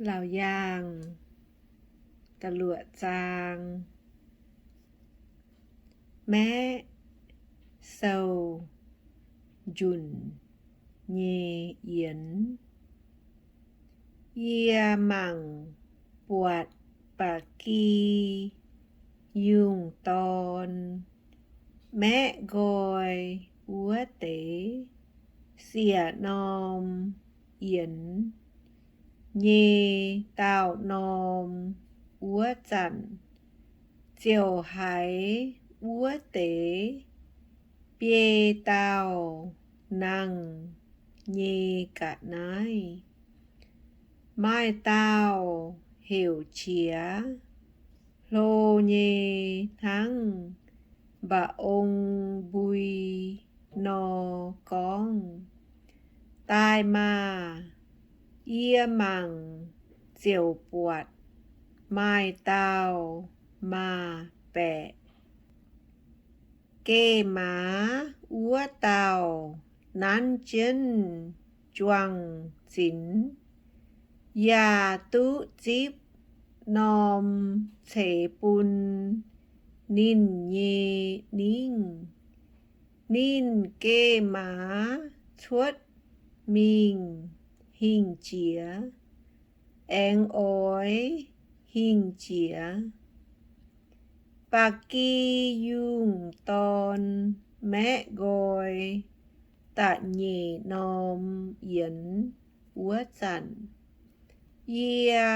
Laauc Yaangh da'luoqc zaang. Maeqv sou njunc nyei yienx. Yie mangc buatc ba'gi yungh dorn maeqv nqoi wuov deix sieqv-norm yienx nyei daauh norm wuov zanc, ziouc haiz wuov deix biei dauh nangh nyei ga'naaiv. Maaih dauh heuc qiex hlo nyei hnangv mba'ong mbui nor gorngv, Daaih maah! Yie mangc ziouc buatc maaih dauh maah baeqc. Geh maaz wuov dauh nanv jienv juang-zinx, yaac duqv zipv norm ceix bun ninh nyei ningv. Ninh geh maaz cuotv mingh hingh jiex, aengx oix hingh jiex. Ba'gi yungh dorn maeqv nqoi da'nyeic norm yienx wuov zanc, yie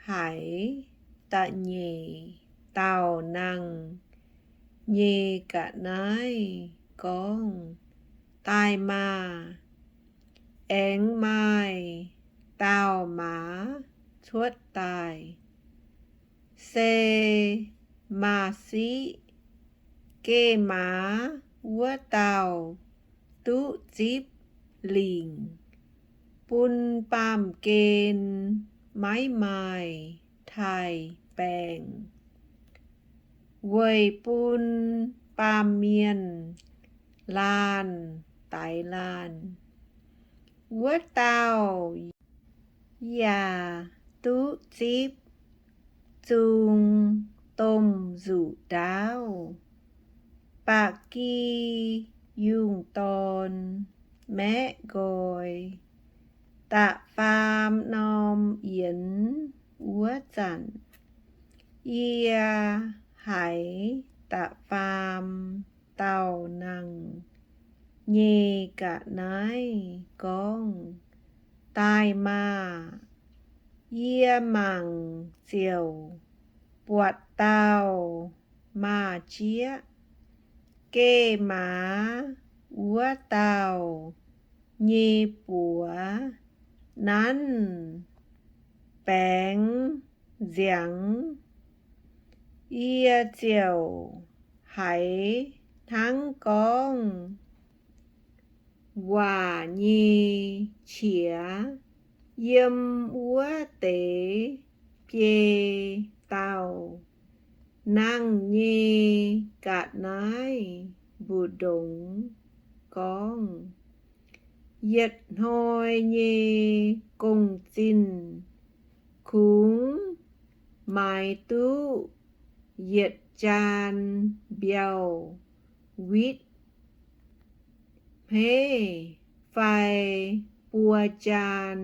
haiz da'nyeic dauh nangh nyei ga'naaiv gorngv, Daaih maah! Aengx maaih dauh maaz cuotv daaih, se maaz-siqv. Geh maaz wuov dauh duqv zipv lingc, bun baamh gen maiv maaih taaih-baengh, weic bun baamh mienh laanh daix laanh. Wuov dauh yaac duqv zipv zung domh nzuqc ndaauv. Ba'gi yungh dorn maeqv nqoi da'faam norm yienx wuov zanc, yie haiz da'faam dauh nangh nyei ga'naaiv gorngv, Daaih maah! Yie mangc ziouc buatc dauh maaz-jieqv. Geh maaz wuov dauh nyei buoz nanv baengx nziangx. Yie ziouc haiz hnangv gorngv waac nyei qiex yiem wuov deix biei dauh nangh nyei ga'naaiv mbu'ndongx gorngv, Yietc hnoi nyei gong-zinh kungx maaiz duqv yietc jaan mbiauh witv hmeiv fai buo jaan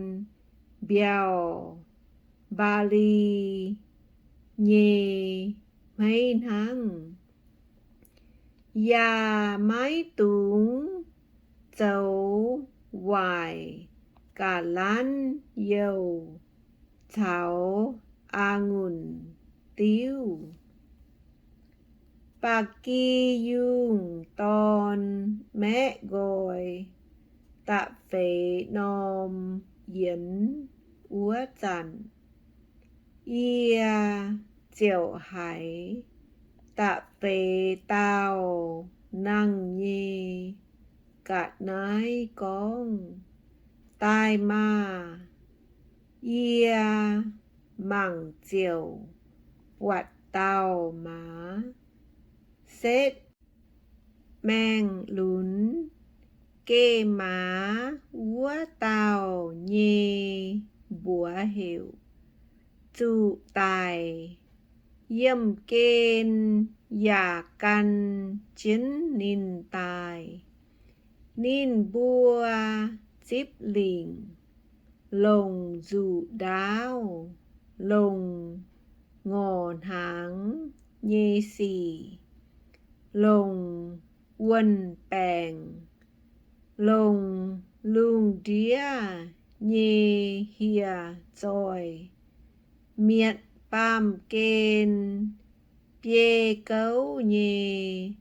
mbiauh mbaa^li nyei hmeiv hnangv. Yaac maiv dungx zoux waaic ga'lanv youh caux a'ngunc diuv. Ba'gi yungh dorn maeqv nqoi da'feix norm yienx wuov zanc, yie ziouc haiz da'feix dauh nangh nyei ga'naaiv gorngv, Daaih maah! Yie mangc ziouc buatc dauh maaz setv maengh lunx. Geh maaz wuov dauh nyei mbuox heuc zuqc daic, yiemh gen yaac gan jienv ninh daaih. Ninh mbuo zipv lingc, longc nzuqc ndaauv, longc ngorc hnaangx nyei sic, longc wuon-baengc, longc lungh ndiev nyei hieh zoih, mietc baamh gen biei gouv nyei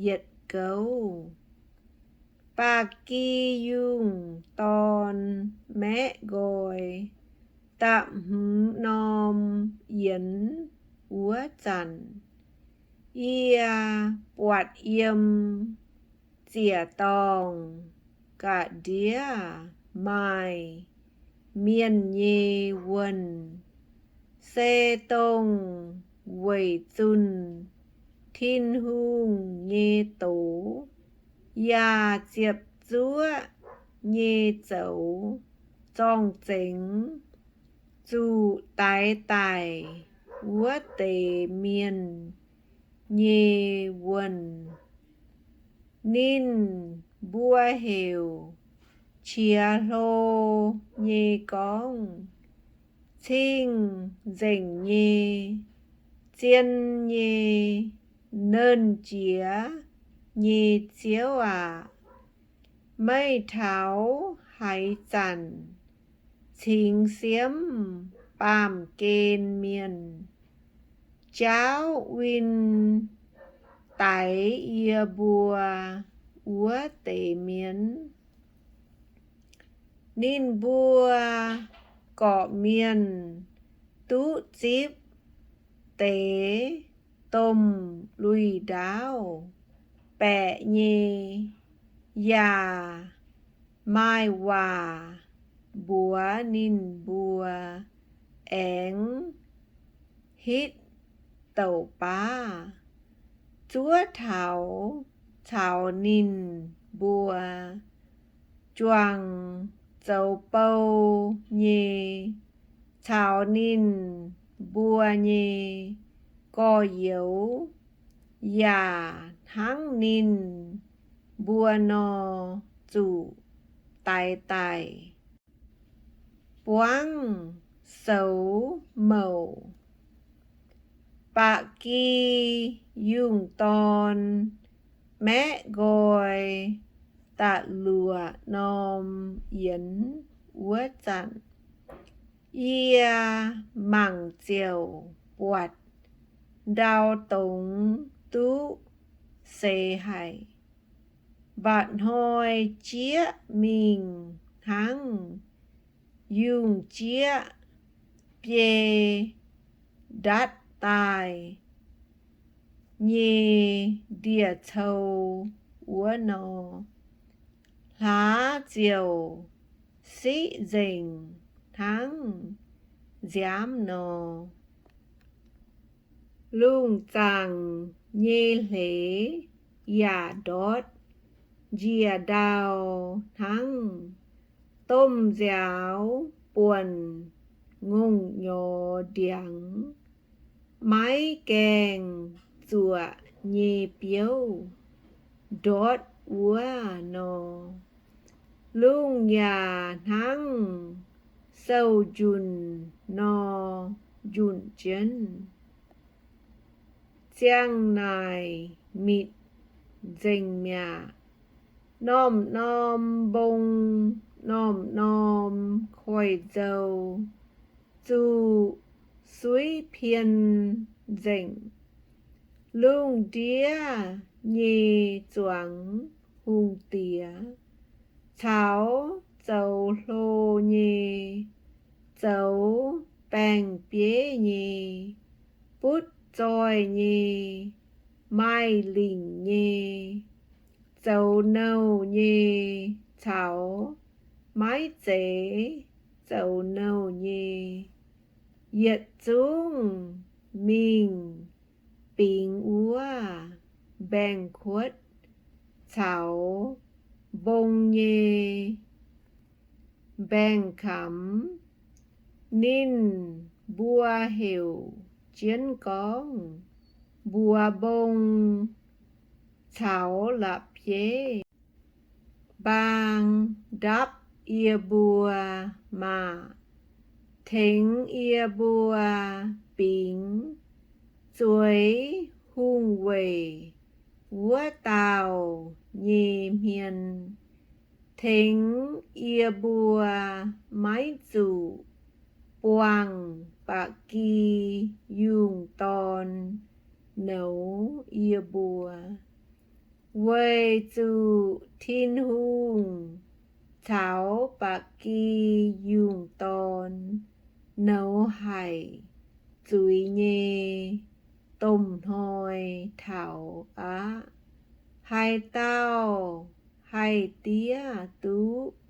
yietc gouv. Ba'gi yungh dorn maeqv nqoi da'hmz norm yienx wuov zanc, yie buatc yiem ziec-dorngh ga'ndiev maaih mienh nyei wuonh, se dongh weic zunh Tin-Hungh nyei doz yaac ziepc zuoqv nyei zoux zorng-zengx zuqc daix daic wuov deix mienh nyei wuonh. Ninh mbuo heuc qiex hlo nyei gorngv, Cing-Nzengc nyei, zien nyei, Nernh Jiex nyei Ziouv aac, meih taux haaix zanc cingx siemv baamh gen mienh, jaauv win daix yie mbuo wuov deix mienh? Ninh mbuo gorqv-mienh duqv zipv deix domh lui-ndaauv baeqc nyei, yaac maaih waac mbuox ninh mbuo aengx hitv douc baav, zuov taux caux ninh mbuo juangc zoux bou nyei, caux ninh mbuo nyei gorx-youz, yaac hnangv ninh mbuo nor zuqc daix daic, buangv soux mouc. Ba'gi yungh dorn maeqv nqoi da'luoqc norm yienx wuov zanc, yie mangc ziouc buatc ndau dongz duqv seix haic. Mba'hnoi jieqv mingh hnangv yungh jieqv biei ndatv daaih nyei ndie-cou wuov nor, hlaax ziouc siqv nzengc hnangv nziaamv nor. Lungh zaangc nyei hleix yaac ndortv njiec ndau hnangv domh nziaaux buonc ngongh nyorx ndiangx, maiv gaengh zuoqc nyei biouv ndortv wuov nor. Lungh yaac hnangv sou-njunc nor njunc jienv. Ziang naaic mitc nzengc mi'aqv. Norm-norm mbong, norm-norm koiv-nzou zuqc suiv pien nzengc. Lungh ndiev nyei zuangx hungh diex caux zoux hlo nyei, zoux baeng-bieiv nyei, butv zoih nyei, maaih lingc nyei, zoux nouh nyei caux maiv zeiz zoux nouh nyei, yietc zungv mingh bingx wuov mbaengx-kuotv caux mbong nyei mbaengx-kamx. Ninh mbuo heuc jienv gorngv mbuox mbong caux la'bieiv. Mbaang ndapv yie mbuo maah! Tengx yie mbuo bingx zueiz hungh weic wuov dauh nyei hmien. Tengx yie mbuo maiv zuqc buangh ba'gi yungh dorn nouz yie mbuo, weic zuqc Tin-Hungh caux ba'gi yungh dorn nouz haic zuiz nyei domh hnoi taux aqv. Haaix dauh haih diev duqv